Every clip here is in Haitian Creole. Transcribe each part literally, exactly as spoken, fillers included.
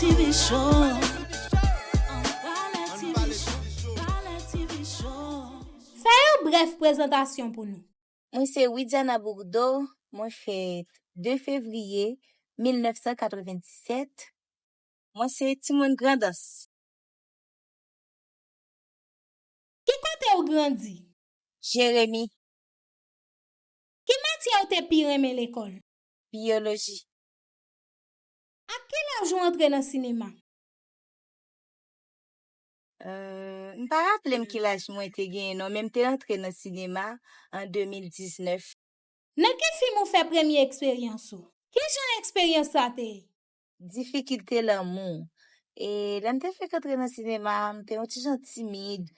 T V Show. Ann pale T V Show. Ann pale T V Show. Fè yon brèf prezantasyon pou nou. Mwen se Widiana Bourdeau, mwen fèt de fevriye mil nèf san katrevenndisèt. Mwen se timoun Grandans. Ki kote w grandi? Jeremi. Ki matyè w te pi renmen lekòl? Biyoloji. Ak ki laj ou antre nan sinema? Euh, m pa raple m ki laj mwen te genyen non, men m te antre nan sinema an de mil diznèf. Nan ki fim ou fè premye eksperyans ou? Ki jan eksperyans sa te ye? Difikilte lanmou. E lè m te fèk antre nan sinema, m te yon ti jan timid.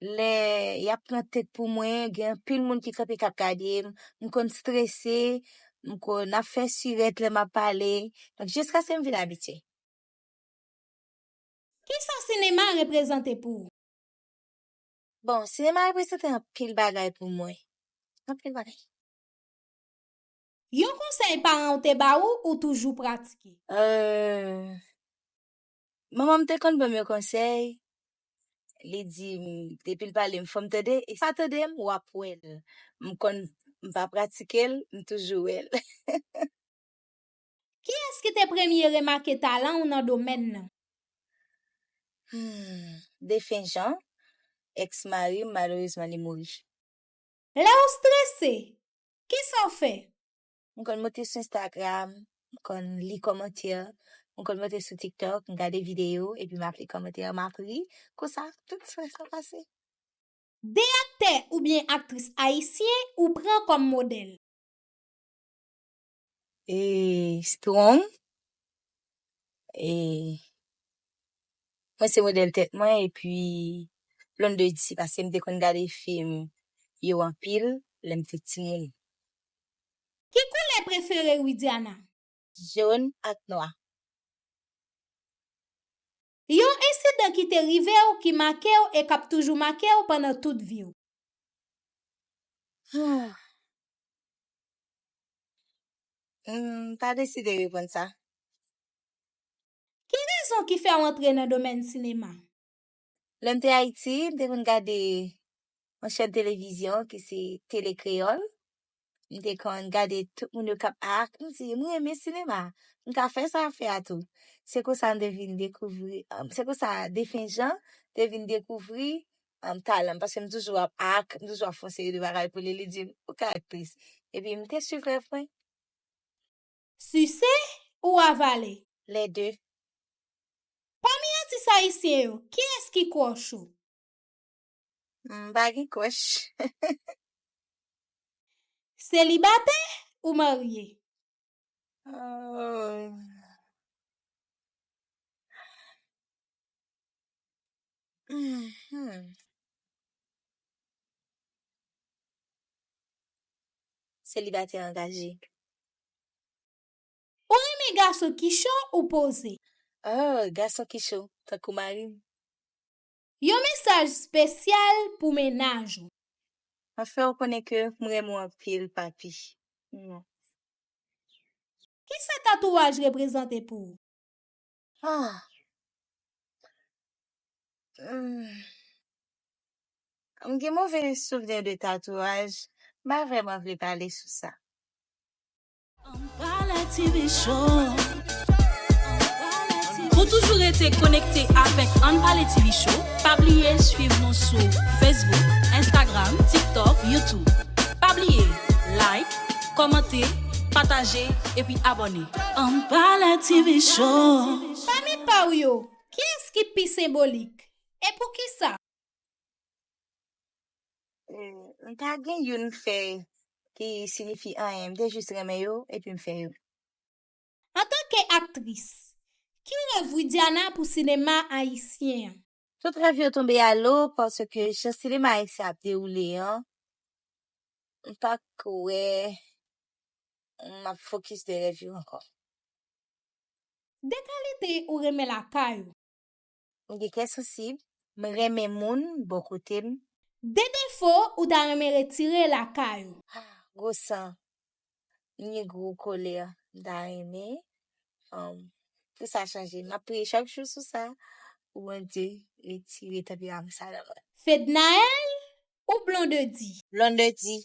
Lè y ap pran tèt pou mwen, gen anpil moun ki kanpe k ap gade m. M konn strese, m konn ap fè sirèt lè m ap pale. Donk, jiskaske m vin abitye. Kisa sinema reprezante pou ou? Bon, sinema reprezante anpil bagay pou mwen. Anpil bagay. Yon konsèy paran w te ba ou, ou toujou pratike? Euh, manman m te konn ban m yon konsèy. Li di m, depi l pale m, fò m tande. E si w pa tande m, w ap wè l. M konn, m pa pratike l, m toujou wè l. Kiyès ki te premye remake talan w nan domèn nan? Hmm, defen Jan, èks mari m, malerezman li mouri. Lè w strese, kisa w fè? M konn monte sou Instagram, m konn li kòmantè, m konn monte sou TikTok, m gade videyo, epi m ap li kòmantè, m ap ri. Konsa, tout strès la pase. De aktè oubyen aktris ayisyen ou pran kòm modèl? E Strong. E mwen se modèl tèt mwen, epi Blondedy, paske m te konn gade fim yo anpil lè m te timoun. Ki koulè prefere Widiana? Jòn ak nwa. Yon ensidan ki te rive w, ki make w e k ap toujou make w pandan tout vi w? Hmm, m pa deside reponn sa. Ki rezon ki fè w antre nan domèn sinema? Lè m te Ayiti, m te konn gade yon chèn televizyon ki se Tele Kreyòl. M te konn gade tout moun yo k ap ak, m di, "Mwen renmen sinema. M ka fè sa y ap fè a tou." Se konsa m te vin dekouvri, um, se konsa Defen Jan te vin dekouvri, um, talan m, paske m toujou ap ak, m toujou ap fè yon seri de bagay pou li, li di m, "Ou ka aktris." Epi m te swiv rèv mwen. Sise ou avale? Lè de. Pami atis ayisyen yo, kiyès ki crush ou? M pa gen crush. Selibatè ou marye? Oh. Mhm. Selibatè angaje. Ou renmen gason ki cho ou poze? Oh, gason ki cho, tankou mari m. Yon mesaj espesyal pou mennaj ou. Mwen fè w konnen ke m renmen w anpil, papi. Mwah. Kisa tatouaj reprezante pou ou? Ah. Hmm. M gen move souvni de tatouaj. M pa vrèman vle pale sou sa. Ann pale T V Show. Pou toujou rete konekte avèk Ann Pale T V Show, pa bliye swiv nou sou Facebook, Instagram, TikTok, YouTube. Pa bliye like, kòmante, pataje, epi abòne. Ann pale T V Show. Pami pa w yo, kiyès ki pi senbolik? E poukisa? Eh, m pa gen youn fè ki siyifi anyen. M te jis renmen yo, epi m fè yo. Antanke aktris, ki rèv Widiana pou sinema ayisyen an? Tout rèv yo tonbe a lo, paske jan sinema ayisyen ap dewoule an, m pa kwè m ap fokis de rèv yo ankò. De kalite ou renmen lakay ou? M gen kè sansib, m renmen moun bò kote m. De defo ou ta renmen retire lakay ou? Ah, gwo san. M gen gwo kolè, m ta renmen, um, pou sa chanje. M ap priye chak jou sou sa, pou Bondye retire tanperanm sa nan mwen. Fednaelle ou Blondedy? Blondedy.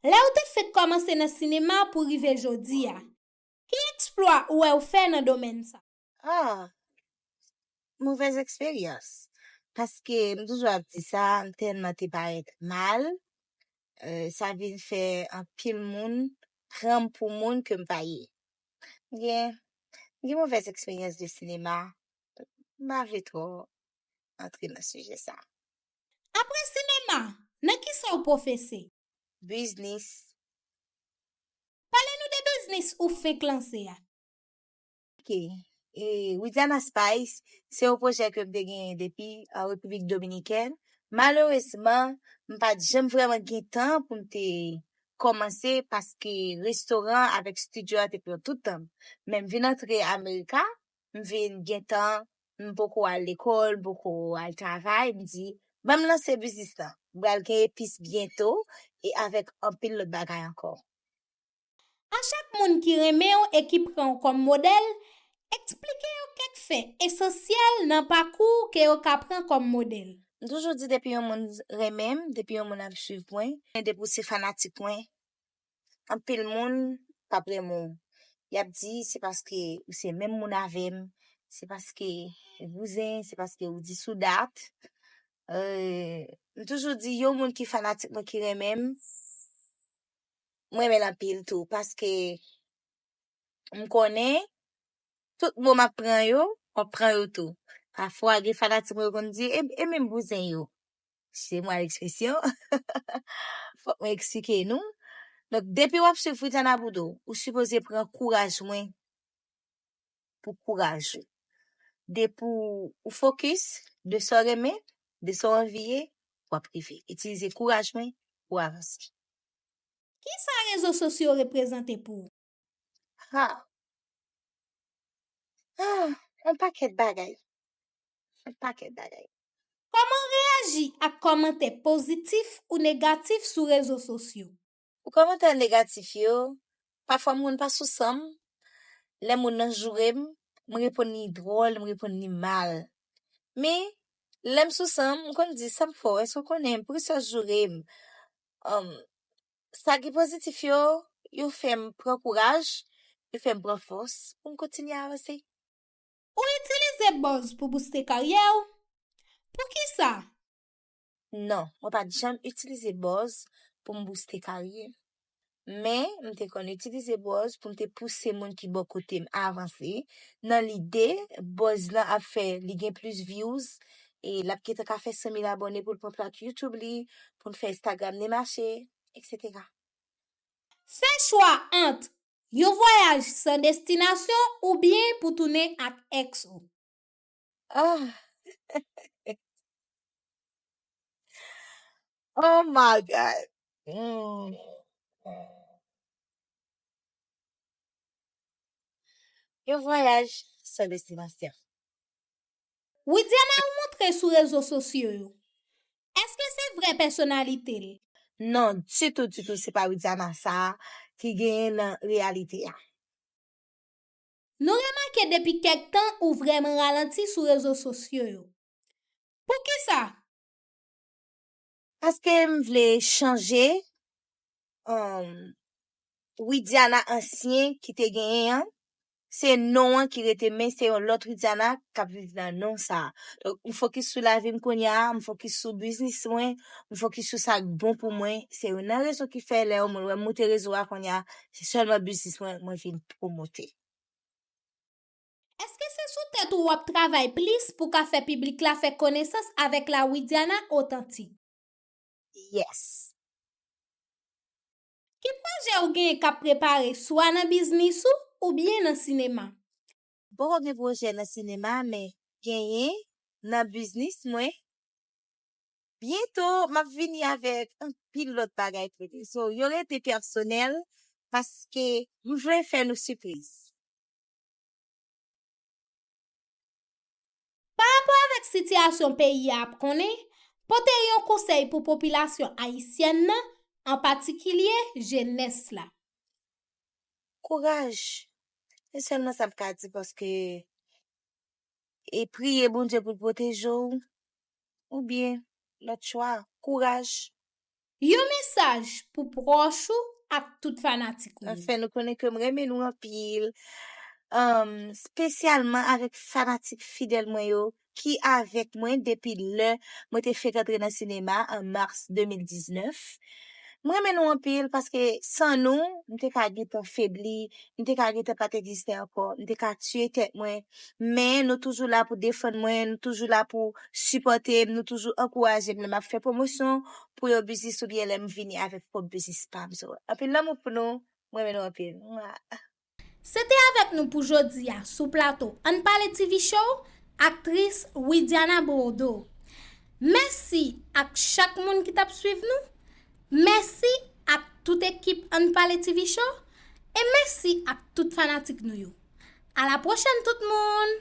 Lè w te fenk kòmanse nan sinema pou rive jodi a, ki eksplwa ou wè w fè nan domèn sa? Ah, movèz eksperyans. Paske m toujou ap di sa, m tèlman te parèt mal, eh, sa vin fè anpil moun pran m pou moun ke m pa ye. M gen, m gen movèz eksperyans de sinema, m pa vle twò antre nan sijè sa. Apre sinema, nan kisa w pwofese? Biznis. Pale nou de biznis ou fenk lanse a. Ok. E, Widiana Spice, se yon pwojè ke m te genyen depi an Repiblik Dominikèn. Malerezman, m pa t janm vrèman gen tan pou m te kòmanse paske restoran avèk estidyo a te pran tout tan m. Men m vin antre Amerika, m vin gen tan, m poko al lekòl, m poko al travay, m di, ban m lanse biznis lan. M pral gen epis byento e avèk anpil lòt bagay ankò. A chak moun ki renmen w e ki pran w kòm modèl, eksplike yo kèk fè esansyèl nan pakou w ke yo ka pran kòm modèl. M toujou di depi yon moun renmen m, depi yon moun ap swiv mwen, depi w se fanatik mwen, anpil moun p ap renmen w. Y ap di se paske ou se menm moun avè m, se paske ou bouzen, se paske ou di sou dat. Eh, m toujou di yon moun ki fanatik mwen, ki renmen m, m renmen l anpil tou, paske m konnen tout mo m ap pran yo, m ap pran yo tou. Pafwa, gen fanatik mwen yo konn di, e, e menm bouzen yo. Excusez-moi l'expression. Fòk mwen eksplike nou. Donk, depi w ap swiv Widiana Boudreau, ou sipoze pran kouraj mwen pou kouraj ou. Depi w fokis de sa w renmen, de sa w anvi ye, w ap rive. Itilize kouraj mwen pou w avanse. Kisa rezo sosyo reprezante pou ou? Ha! Ah, yon pakèt bagay. Yon pakèt bagay. Kòman w reyaji ak kòmantè pozitif ou negatif sou rezo sosyo? Pou kòmantè negatif yo, pafwa moun pa sou san m. Lè moun nan joure m, m reponn li dwòl, m reponn li mal. Men, lè m sou san m, m konn di, sa m fè w, èske w konnen m? Poukisa w joure m? Anm, sa ki pozitif yo, yo fè m pran kouraj, yo fè m pran fòs pou m kontinye avanse. Ou itilize buzz pou booste karyè w? Poukisa? Non, mwen pa t janm itilize buzz pou m booste karyè m. Men, m te konn itilize buzz pou m te pouse moun ki bò kote m avanse. Nan lide, buzz lan ap fè li gen plis views, e l ap gentan ka fè san mil abòne pou l pran plat YouTube li, pou l fè Instagram li mache, et cetera. Fè chwa ant yon vwayaj san destinasyon oubyen pou tounen ak èks ou. Ah! Oh my God! Mm. Yon vwayaj san destinasyon. Widiana ou montre sou rezo sosyo yo, èske se vrè pèsonalite l? Non, ditou, ditou, se pa Widiana sa a ki genyen nan reyalite a. Nou remake depi kèk tan ou vrèman ralanti sou rezo sosyo yo. Poukisa? Paske m vle chanje, um, Widiana ansyen ki te genyen an. Se non an ki rete, men se yon lòt Widiana k ap viv nan non sa a. Donk, m fokis sou lavi m kounye a, m fokis sou biznis mwen, m fokis sou sa k bon pou mwen. Se youn nan rezon ki fè lè yon moun wè m moute rezo a kounye a, se sèlman biznis mwen mwen vin pwomote. Èske se sou tèt ou w ap travay plis pou ka fè piblik la fè konesans avèk la Widiana otantik? Yes. Ki pwojè ou genyen k ap prepare swa nan biznis ou oubyen nan sinema? M poko gen pwojè nan sinema, men genyen nan biznis mwen. Byento, m ap vini avèk anpil lòt bagay pou li. So, yo rete pèsonèl paske m vle fè nou sipriz. Pa rapò avèk sitiyasyon peyi a ap konnen, pote yon konsèy pou popilasyon ayisyèn nan, an patikilye jenès la. Kouraj. Se sèlman sa m ka di paske e priye Bondye pou l pwoteje w oubyen lòt chwa, kouraj. Yon mesaj pou pwòch ou ak tout fanatik ou yo. Anfen, nou konnen ke m renmen nou anpil, um, espesyalman avèk fanatik fidèl mwen yo ki avèk mwen depi lè mwen te fèk antre nan sinema an mas de mil diznèf. Mwen renmen nou anpil paske san nou, m te ka gentan febli, m te ka gentan pa t egziste ankò, m te ka tiye tèt mwen. Men nou toujou la pou defann mwen, nou toujou la pou sipòte m, nou toujou ankouraje m lè m ap fè pwomosyon pou yon biznis oubyen lè m vini avèk pwòp biznis pa m. So, anpil lanmou pou nou, mwen renmen nou anpil. Mwa. Se te avèk nou pou jodi a sou plato Ann Pale T V Show, aktris Widiana Bourdeau. Mèsi ak chak moun ki t ap swiv nou. Mèsi ak tout ekip Ann Pale T V Show. E mèsi ak tout fanatik nou yo. A la pwochèn tout moun!